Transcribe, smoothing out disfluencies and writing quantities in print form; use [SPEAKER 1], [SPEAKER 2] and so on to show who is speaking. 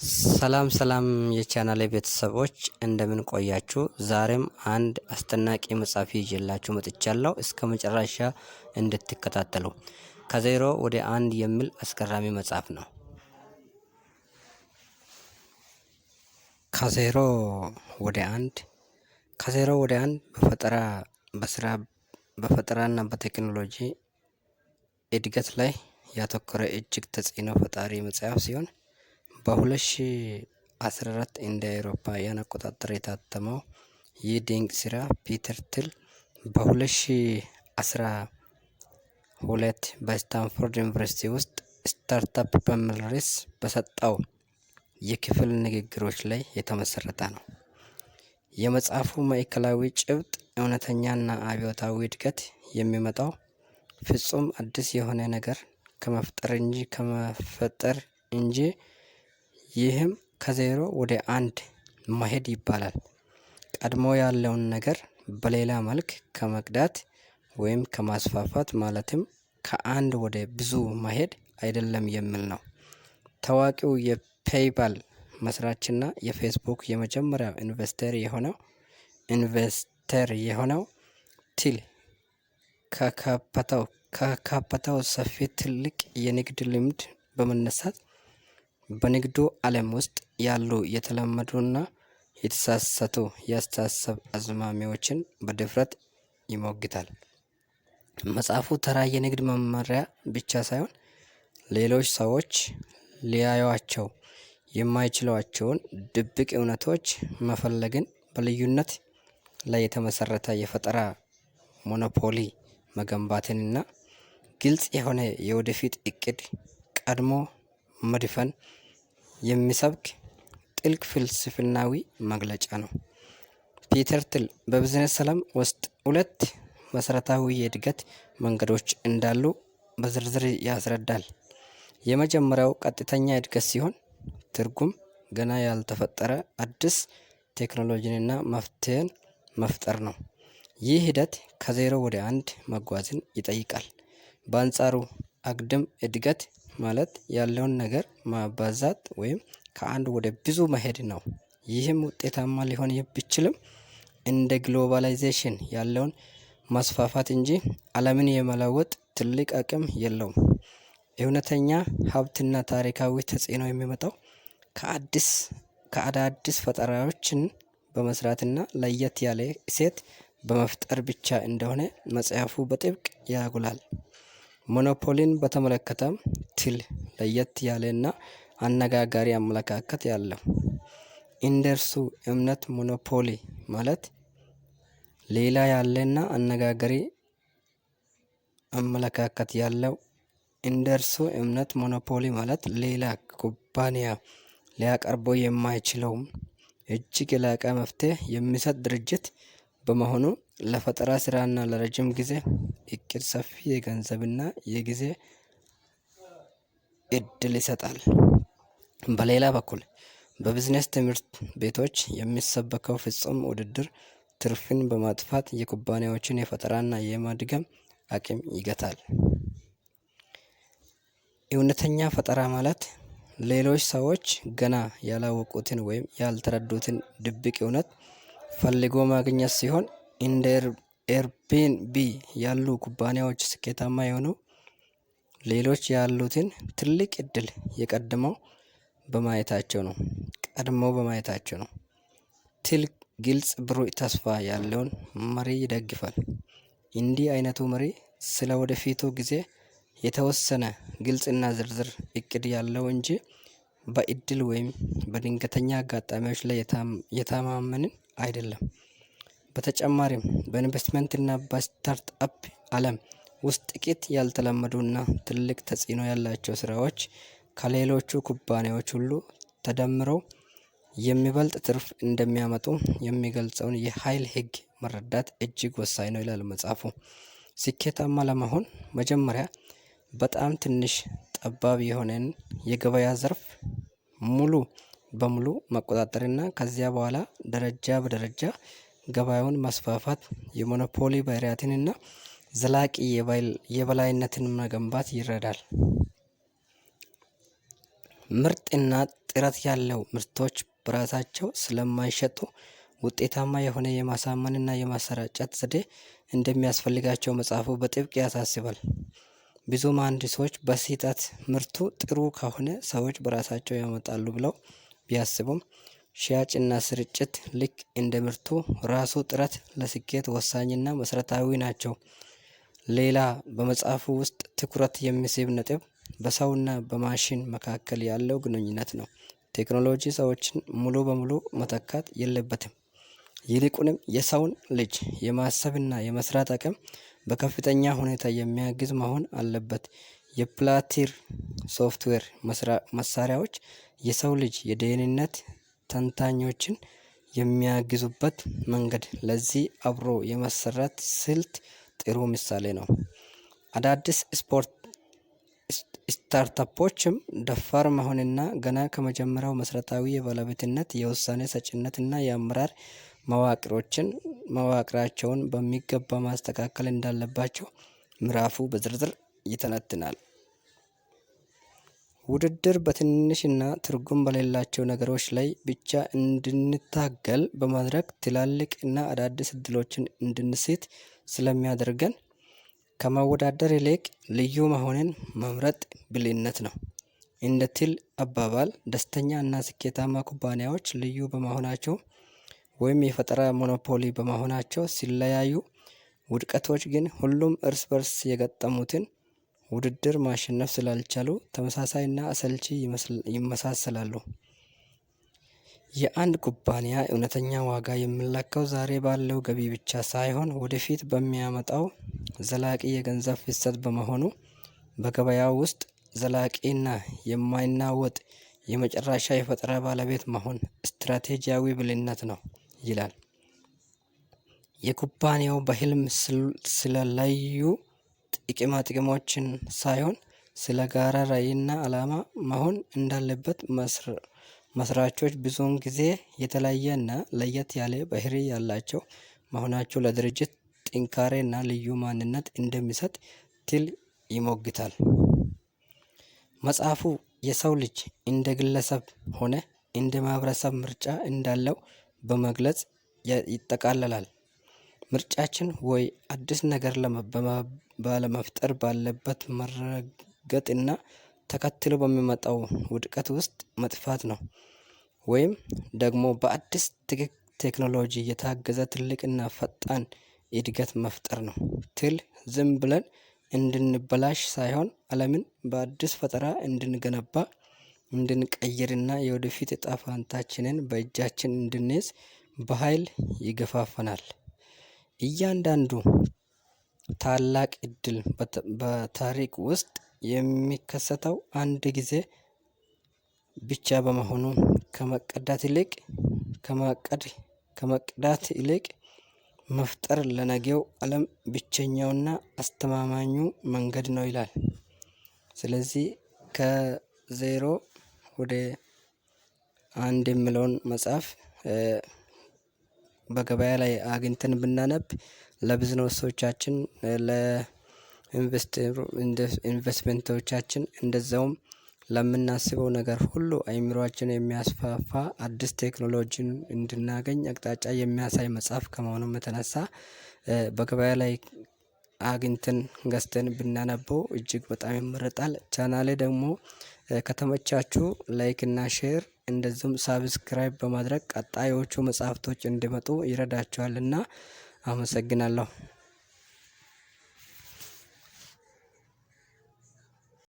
[SPEAKER 1] ሰላም ሰላም የቻናሌ ቤተሰቦች፣ እንደምን ቆያችሁ? ዛሬም አንድ አስደናቂ መጽሐፍ ይዤላችሁ መጥቻለሁ። እስከ መጨረሻ እንድትከታተሉ። ከዜሮ ወደ አንድ የሚል አስገራሚ መጽሐፍ ነው። ከዜሮ ወደ አንድ። ከዜሮ ወደ አንድ በፈጠራ፣ በስራ፣ በፈጠራና በቴክኖሎጂ እድገት ላይ ያተኮረ እጅግ ተጽዕኖ ፈጣሪ መጽሐፍ ሲሆን በ2014 እንደ አውሮፓውያን አቆጣጠር የታተመው ይህ ድንቅ ስራ ፒተር ቲል በ2012 በስታንፎርድ ዩኒቨርሲቲ ውስጥ startup በሚል ርዕስ በሰጠው የክፍል ንግግሮች ላይ የተመሰረተ ነው። የመጽሐፉ ማዕከላዊ ጭብጥ እውነተኛና አብዮታዊ እድገት የሚመጣው ፍጹም አዲስ የሆነ ነገር ከመፍጠር እንጂ ይህም ከዜሮ ወደ አንድ መሄድ ይባላል። ቀድሞ ያለውን ነገር በሌላ መልክ ከመቅዳት ወይም ከማስፋፋት፣ ማለትም ከአንድ ወደ ብዙ መሄድ አይደለም የሚል ነው። ታዋቂው የፔይፓል መስራችና የፌስቡክ የመጀመሪያው investor የሆነው ቲል ካካበተው ሰፊ ትልቅ የንግድ ልምድ በመነሳት በንግዱ ዓለም ውስጥ ያሉ የተለመዱና የተሳሳቱ የአስተሳሰብ አዝማሚያዎችን በድፍረት ይሞግታል። መጽሐፉ ተራ የንግድ መመሪያ ብቻ ሳይሆን ሌሎች ሰዎች ሊያዩዋቸው የማይችሏቸውን ድብቅ እውነቶች መፈለግን፣ በልዩነት ላይ የተመሰረተ የፈጠራ monopoly መገንባትንና ግልጽ የሆነ የወደፊት እቅድ ቀድሞ መድፈን የሚሰብክ ጥልቅ ፍልስፍናዊ መግለጫ ነው። ፒተር ቲል በቢዝነስ ዓለም ውስጥ ሁለት መሰረታዊ የእድገት መንገዶች እንዳሉ በዝርዝር ያስረዳል። የመጀመሪያው ቀጥተኛ እድገት ሲሆን ትርጉም ገና ያልተፈጠረ አዲስ ቴክኖሎጂንና መፍትሄን መፍጠር ነው። ይህ ሂደት ከዜሮ ወደ አንድ መጓዝን ይጠይቃል። በአንጻሩ አግድም እድገት ማለት ያለውን ነገር ማባዛት ወይም ከአንድ ወደ ብዙ መሄድ ነው። ይህም ውጤታማ ሊሆን ቢችልም እንደ globalization ያለውን ማስፋፋት እንጂ ዓለምን የመለወጥ ትልቅ አቅም የለውም። እውነተኛ ሀብትና ታሪካዊ ተጽዕኖ የሚመጣው ከአዳዲስ ፈጠራዎችን በመስራትና ለየት ያለ እሴት በመፍጠር ብቻ እንደሆነ መጽሐፉ በጥብቅ ያጉላል። Monopoly ን በተመለከተም ቲል ለየት ያለና አነጋጋሪ አመለካከት ያለው። እንደ እርሱ እምነት monopoly ማለት ሌላ ያለና አነጋጋሪ አመለካከት ያለው። እንደ እርሱ እምነት monopoly ማለት ሌላ ኩባንያ ሊያቀርበው የማይችለውም እጅግ የላቀ መፍትሄ የሚሰጥ ድርጅት በመሆኑ ለፈጠራ ስራና ለረጅም ጊዜ እቅድ ሰፊ የገንዘብና የጊዜ እድል ይሰጣል። በሌላ በኩል በቢዝነስ ትምህርት ቤቶች የሚሰበከው ፍጹም ውድድር ትርፍን በማጥፋት የኩባንያዎችን የፈጠራና የማድገም አቅም ይገታል። እውነተኛ ፈጠራ ማለት ሌሎች ሰዎች ገና ያላወቁትን ወይም ያልተረዱትን ድብቅ እውነት ፈልጎ ማግኘት ሲሆን እንደ ኤርቢኤንቢ ያሉ ኩባንያዎች ስኬታማ የሆኑ ሌሎች ያሉትን ትልቅ እድል የቀድመው በማየታቸው ነው። ቀድሞ በማየታቸው ነው። ቲል ግልጽ፣ ብሩህ ተስፋ ያለውን መሪ ይደግፋል። እንዲህ አይነቱ መሪ ስለ ወደፊቱ ጊዜ የተወሰነ ግልጽና ዝርዝር እቅድ ያለው እንጂ በእድል ወይም በድንገተኛ አጋጣሚዎች ላይ የተማመንን አይደለም። በተጨማሪም በኢንቨስትመንትና በ startup ዓለም ውስጥ ጥቂት ያልተለመዱና ትልቅ ተጽዕኖ ያላቸው ስራዎች ከሌሎቹ ኩባንያዎች ሁሉ ተደምረው የሚበልጥ ትርፍ እንደሚያመጡ የሚገልጸውን የኃይል ህግ መረዳት እጅግ ወሳኝ ነው ይላል መጽሐፉ። ስኬታማ ለመሆን መጀመሪያ በጣም ትንሽ፣ ጠባብ የሆነን የገበያ ዘርፍ ሙሉ በሙሉ መቆጣጠርና ከዚያ በኋላ ደረጃ በደረጃ ገበያውን ማስፋፋት የ monopoly ባህሪያትንና ዘላቂ የበላይነትን መገንባት ይረዳል። ምርጥና ጥራት ያለው ምርቶች በራሳቸው ስለማይሸጡ ውጤታማ የሆነ የማሳመንና የማሰራጨት ዘዴ እንደሚያስፈልጋቸው መጽሐፉ በጥብቅ ያሳስባል። ብዙ መሃንዲሶች በስህተት ምርቱ ጥሩ ከሆነ ሰዎች በራሳቸው ያመጣሉ ብለው ቢያስቡም፣ ሽያጭና ስርጭት ልክ እንደ ምርቱ ራሱ ጥረት ለስኬት ወሳኝና መሰረታዊ ናቸው። ሌላ በመጽሐፉ ውስጥ ትኩረት የሚስብ ነጥብ በሰውና በማሽን መካከል ያለው ግንኙነት ነው። ቴክኖሎጂ ሰዎችን ሙሉ በሙሉ መተካት የለበትም። ይልቁንም የሰውን ልጅ የማሰብና የመስራት አቅም በከፍተኛ ሁኔታ የሚያግዝ መሆን አለበት። የፕላቲር ሶፍትዌር መሳሪያዎች የሰው ልጅ የደህንነት ተንታኞችን የሚያግዙበት መንገድ ለዚህ አብሮ የመሰራት ስልት ጥሩ ምሳሌ ነው። አዳዲስ ስፖርት ስታርታፖችም ደፋር መሆንና ገና ከመጀመሪያው መሰረታዊ የባለቤትነት፣ የውሳኔ ሰጪነትና የአመራር መዋቅሮችን መዋቅራቸውን በሚገባ ማስተካከል እንዳለባቸው ምዕራፉ በዝርዝር ይተነትናል። ውድድር በትንሽና ትርጉም በሌላቸው ነገሮች ላይ ብቻ እንድንታገል በማድረግ ትላልቅ እና አዳዲስ እድሎችን እንድንስት ስለሚያደርገን ከመወዳደር ይልቅ ልዩ መሆንን መምረጥ ብልህነት ነው። እንደ ቲል አባባል ደስተኛ እና ስኬታማ ኩባንያዎች ልዩ በመሆናቸው ወይም የፈጠራ ሞኖፖሊ በመሆናቸው ሲለያዩ፣ ውድቀቶች ግን ሁሉም እርስ በእርስ የገጠሙትን ውድድር ማሸነፍ ስላልቻሉ ተመሳሳይና አሰልቺ ይመሳሰላሉ። የአንድ ኩባንያ እውነተኛ ዋጋ የሚለካው ዛሬ ባለው ገቢ ብቻ ሳይሆን ወደፊት በሚያመጣው ዘላቂ የገንዘብ ፍሰት በመሆኑ፣ በገበያው ውስጥ ዘላቂና የማይናወጥ የመጨረሻ የፈጠራ ባለቤት መሆን ስትራቴጂያዊ ብልህነት ነው ይላል። የኩባንያው በህልም ስለለዩ ጥቅማ ጥቅሞችን ሳይሆን ስለ ጋራ ራዕይና ዓላማ መሆን እንዳለበት፣ መስራቾች ብዙውን ጊዜ የተለየና ለየት ያለ ባህሪ ያላቸው መሆናቸው ለድርጅት ጥንካሬና ልዩ ማንነት እንደሚሰጥ ቲል ይሞግታል። መጽሐፉ የሰው ልጅ እንደ ግለሰብ ሆነ እንደ ማህበረሰብ ምርጫ እንዳለው በመግለጽ ይጠቃለላል። ምርጫችን ወይ አዲስ ነገር ባለመፍጠር ባለበት መረገጥና ተከትሎ በሚመጣው ውድቀት ውስጥ መጥፋት ነው። ወይም ደግሞ በአዲስ ቴክኖሎጂ የታገዘ ትልቅና ፈጣን እድገት መፍጠር ነው። ትል ዝም ብለን እንድንበላሽ ሳይሆን ዓለምን በአዲስ ፈጠራ እንድንገነባ፣ እንድንቀይርና የወደፊት እጣ ፈንታችንን በእጃችን እንድንይዝ በሃይል ይገፋፈናል። እያንዳንዱ ታላቅ እድል በታሪክ ውስጥ የሚከሰተው አንድ ጊዜ ብቻ በመሆኑ ከመቀዳት ይልቅ ከማቀድ ከመቅዳት ይልቅ መፍጠር ለነገው አለም ብቸኛውና አስተማማኙ መንገድ ነው ይላል። ስለዚህ ከዜሮ ወደ አንድ የሚለውን መጽሐፍ በገበያ ላይ አግኝተን ብናነብ ለቢዝነሶቻችን፣ ለኢንቨስትመንቶቻችን፣ እንደዛውም ለምናስበው ነገር ሁሉ አይምሮአችን የሚያስፋፋ፣ አዲስ ቴክኖሎጂን እንድናገኝ አቅጣጫ የሚያሳይ መጽሐፍ ከመሆኑም የተነሳ በገበያ ላይ አግኝተን ገዝተን ብናነበው እጅግ በጣም ይመረጣል። ቻናሌ ደግሞ ከተመቻችሁ like እና share እንደዚሁም subscribe በማድረግ ቀጣዮቹ መጽሐፍቶች እንዲመጡ ይረዳችኋልና አመሰግናለሁ።